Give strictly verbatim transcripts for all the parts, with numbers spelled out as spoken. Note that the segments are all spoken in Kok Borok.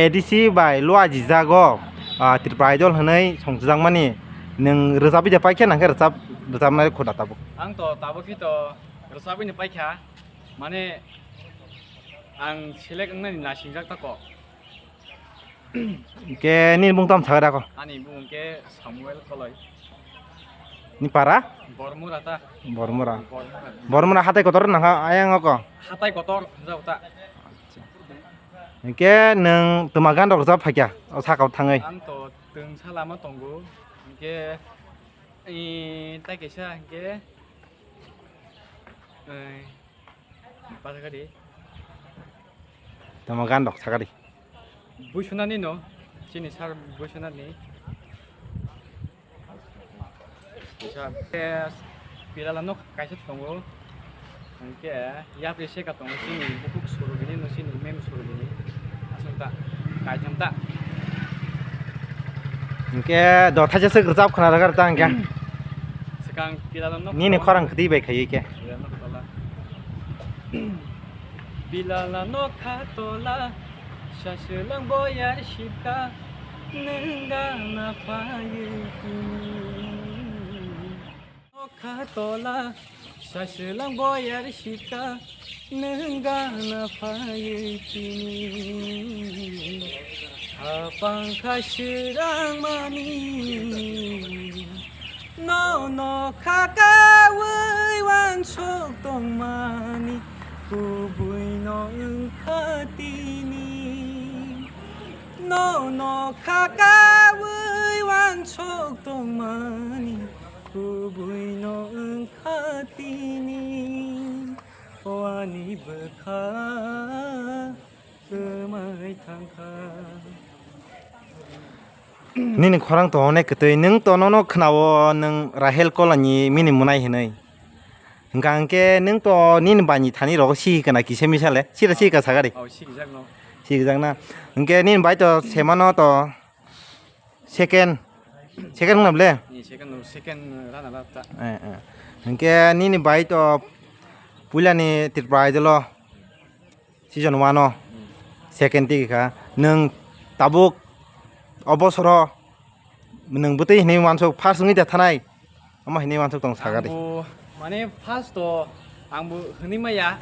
A D C bai lua jijago, ah, Tripura Idol hwnwi songjakmani nwng rwchapwi de paikhe nangkhe rwchap-, rwchapnai khuda tabuk? Ang to tabuk khe to rwchapwini paikha, mane ang select wngnani naisingjak tako. Hwnkhe nini bumung tamo sakha da kho? Ani bumung khe Samuel Koloi. Ni para? Bormura ta. Bormura. Bormura. Bormura hatai kotor nangkha ayang oko? Hatai kotor hwnjak ta. Hwnkhe nwng twma gan rok rwchap phaikha o sakao thangwi? Ang to twngsa lama tongo. Hwnkhe, eh, tai kaisa hwnkhe, eh, Pasakari. Tamo gan rok sakari. Buisunani no, chini sar buisunani. Kisa, eh, pilala nok kaisa tongo. Hwnkhe yapri seka tongo chini bukuk surugini no chini mem surugini. Aswk ta, kaitham ta. Hwnkhe do thaisa swk rwchap khna rwkha ta hwnkhe. Swkang pilala nok. Nini khorang kwtwi bai khaiwi khe. Pilala nok tola. Pilala nokha tola, saswlang boyar sipka, nwng gana phaiwi tini. Nokha tola, saswlang boyar sipka, nwng gana phaiwi tini. Hapang kha swrang mani. Nono kha kaui uansuk tongmani kubui no wngkha tini. Nono kha kaui uansuk tongmani kubui no wngkha tini. O ani bwkha kwmai thangkha. Nini khorang to onek kwtwi, nwng to nono khwnao nwng Rahel Kolani mini mwnai hinwi. Hwnkha hwnkhe nwng to nini bani thani rogo si kana kisa misa le, sira si ka sagari. Oh, sikijak no. Sikijak na. Hwnkhe nini bai to semano to second, second wngna ble? Ni second no, second runner up ta. Eh, eh. Hwnkhe nini bai to puilani Tripura Idol o season one o second tigi kha. Nwng tabuk o bosoro nwng bwtwi hinwi uansuk first wngwi da thanai. Omo hinwi uansuk tong sakari. Angbo mane first o angbo hinwi maya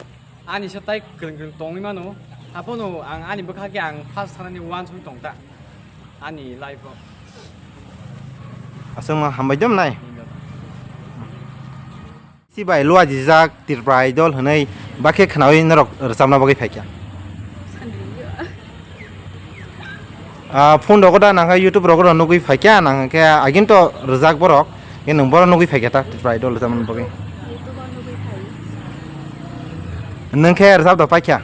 ani sa tai kwrwng kwrwng tongwi mano. Abono ang ani bwkha khe ang first thanani uansuk tong ta ani life o. Aswkno hambai dom nai. Sibai lua jijak Tripura Idol hwnwi bakhe khnawi norok rwchapna bagwi phaikha. Ah, phone rogo da nangkha YouTube rogo da nugwi phaikha nangkhe agin to rwjak borok, khe nwng borok nugwi phaikha ta Tripura Idol rwchapna bagwi. YouTube o nugwi phai. Nwng khe rwchap da paikha?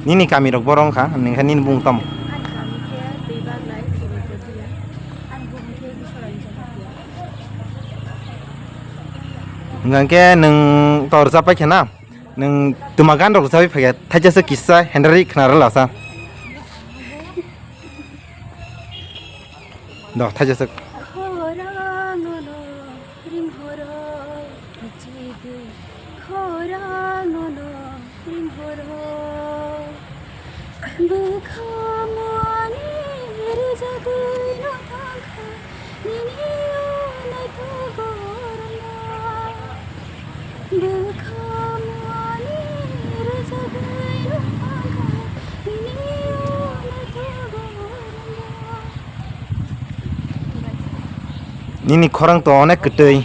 Nini kami rok boro wngkha, nini khe nini bumung tamo? Ani kami khe Twibaglai, Sibirpodiya. Ani bumung khe Biswaranjan Bhutia. Hwnkha khe nwng to rwchap paikha na? Nwng twma gan rok rwchapwi phaikha, thaisa se kisa hendari khna rwla sa. Do, thaisa se. Khorang ono ring horo kichigwi, khorang ono ring horo. Bwkha muani rijagwi no thangkha, nini o naitugorma. Bwkha muani rijagwi no thangkha, nini o naitugorma. Nini khorang to onek kwtwi,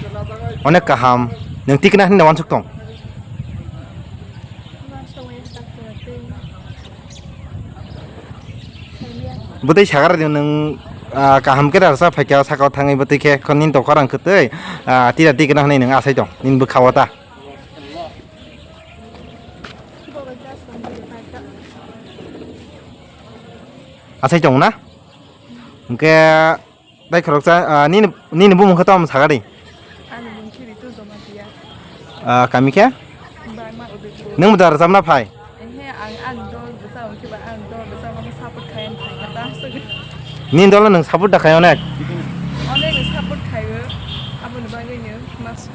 onek kaham. Nwng tikna hinwi uansuk tong? Bwtwi sakar di nwng, ah, kaham khe rasa phaikha sakao thangwi bwtwi khe, kho nini to khorang kwtwi, ah, tira tikna hinwi nwng asai tong, nini bwkha o ta. Asai tong na? Hwnkhe tei khoroksa, ah, nini, nini bumung khe tamo sakari? Ani bumung khe Ritu Jamatia. Ah, kami khe? Barma Udaipur. Nwng bo da rwchapna phai? Ehe, ang ani dol rwchap hwnkhe ba ang dol rwchapmano support khai ani phai kha ta aswk. Nini dolo nwng support da khai onek? Onek ni support khaio, aboni bagwi no mas.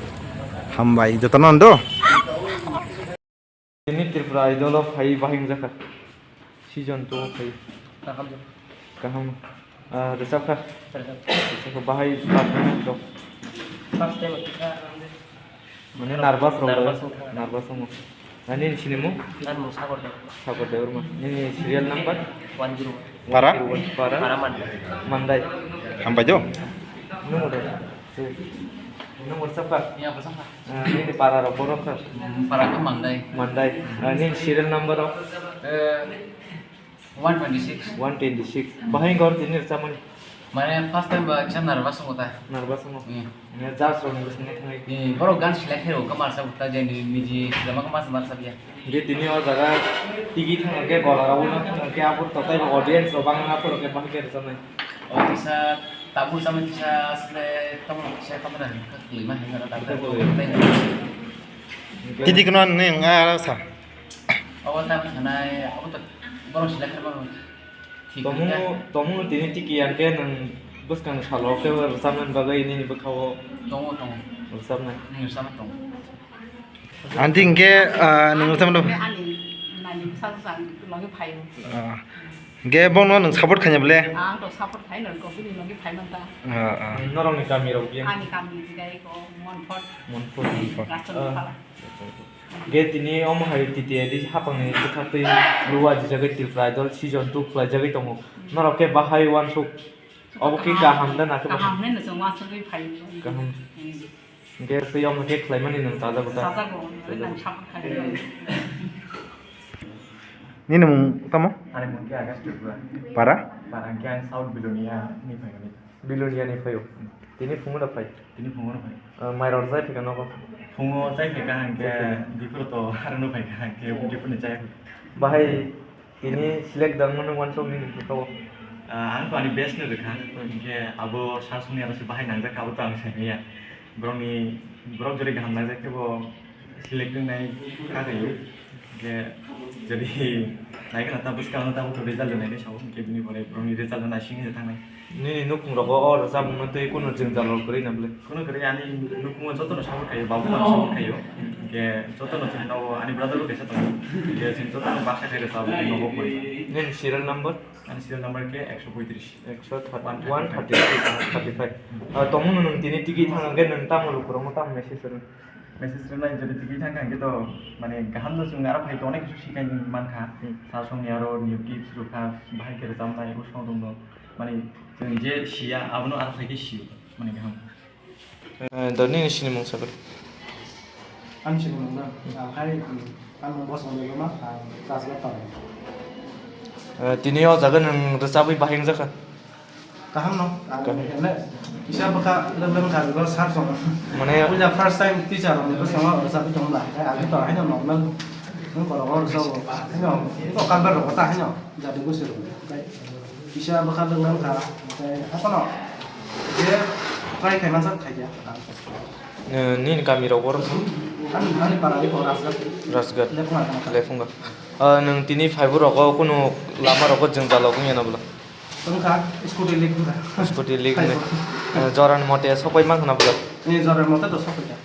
Hambai, jotono do. Nini Tripura Idol o phai bahai wngjakha. Season two phai. Kaham. Kaham. Ah, rwchapkha? Rwchap. Rwchapkha. Bahai performance rok? First time rwchapkha. Mane nervous rok. Nervous wngkha. Nervous wngkha. Nini sinimung? Nang mung Sagar Debbarma. Sagar Debbarma. Nini serial number? One zero one. Para? Para? Para Mandai. Mandai. Hambai do. Nung udah. Nung rwchapkha? Ya, rwchapkha. Ah, nini para rok borok kha? Hmm, para khe Mandai. Mandai. Ah, nini serial number rok? Eh, one twenty six. One twenty six. Bahai gor tini rwchapmani? Mane first time ba kisa nervous wngo ta. Nervous wngo? Hmm. Judge rok ni bwskango thangwi. Hmm, borok gan selai khe rw kha marsa uta je ni niji selama khe mas marsa biya. Hingke tini o jaga tigi thangkhe gola rok wngo thangkhe abo totai bo audience rok bangma phoro khe bahai khe rwchapnai. O kisa tabuk chamani kisa asle tamo kisa kamera hwn kha kwlwima hwn kha tabuk. Titi kono nini wng a sa. Abo tamo sanai abo to borok selai khe borok. Tomung, tomung tini tiki yang ke nang bwskang salo ke rwchapnani bagwi nini bwkhao. Tongo, tongo. Rwchapnai. Hmm, rwchapnai tongo. Anti hingke, ah, nang rwchapnai. Ani nani bwsajwk ang logi phaio. Ah. Hingke bono nang support khaina bole? Ang to support khai nang ko bini logi phai man ta. Ah, ah. Norokni kami rok biya. Ani kami ni gai ko Monfort. Monfort. Monfort. Rachel Ah. Phala. Ge tini omo hai T T A D hapangni bwkhaktwi luwa jijagwi Tripura Idol season two khlaijagwi tongo. Norok khe bahai uansuk obo khe kaham da na khe? Kaham hwnwi no chwng uansugwi phai. Kaham. Hmm. Hingke twi omo khe khlaimani nwng chajago da? Chajago, nang support khai. Nini mung tamo? Ani mung khe Akash Tripura. Para? Para hingke ang South Belonia ni phaimani. Belonia ni phaio. Tini phungo da phai? Tini phungo no phai. Ah, mai rok chai phika nogo? Phungo chai phika hingke Chai phika. Before to harno phai ka hingke before ni chai phika. Bahai tini select dang mano wansok ni phika o? Ah, ang to ani best no rwkha. Hingke abo sasoni aro se bahai nangjak abo to ang sai maya. Borok ni, borok jori kaham nangjak khe bo select wngnai kha khaio. Hingke jodi naikhe na ta bwskango tabuk result rwnai khe sao, hingke bini pore borokni result rwna simi thangnai. Nini nukhung rogo o rwchapmungno tei kunu jwngjal rok kwrwi na bwle? Kunu kwrwi, ani nukhungo jotono support khaio, babu no support khaio. Hingke jotono chwng no ani brother bo kaisa tongo. Hingke chwng jotono baksa khai rwchapmung nogo kwrwi. Nini serial number? Ani serial number khe ekso poitris. Ekso thirty, one thirty six, thirty five. Ah, tongmung nwng tini tigi thang hwnkhe nwng tamo lukurokno tamo message rw? Message rwnai, jodi twi thang kha hwnkhe to, mane, kaham no chwng aro phai to onek kisu sikai mankha. Hmm. Sasongni aro new tips rwkha, bahai khe rwchapnai, usong tongno, mane, chwng je siya, abono aro phai khe sio, mane, kaham. Eh, doni ni sinimung sabar. Ani sinimung na, ah, hai, hmm, ang bosong degema, ah, class gap tong. Eh, tini o jaga nwng rwchabwi bahai wngjakha? Kaham no, ang Kaham. Ene, kisa bwkha lwng lwng kha, bwkha sar song. Mane Puila first time teacher rok ni bwskango rwchapwi tongo na, hai agi to haino normal, nung korok o rwchapwi, haino, iko cover rok ta haino, jadi bwswk rok. Kisa bwkha lwng lwng kha, tei hakono je try khaima sak khaikha. Eh, nini kami rok boro? Ani, ani para iko Rajgat. Rajgat. Lephunga. Lephunga. Ah, nwng tini phaibo rogo kunu lama rogo jwngjal rok wngya na bwla? Wngkha, scooty leak wngkha. Scooty leak wngkha. Phaibo. Eh, jorani mote sokpai mankha na bwla? Eh, jorani mote to sokpaikha.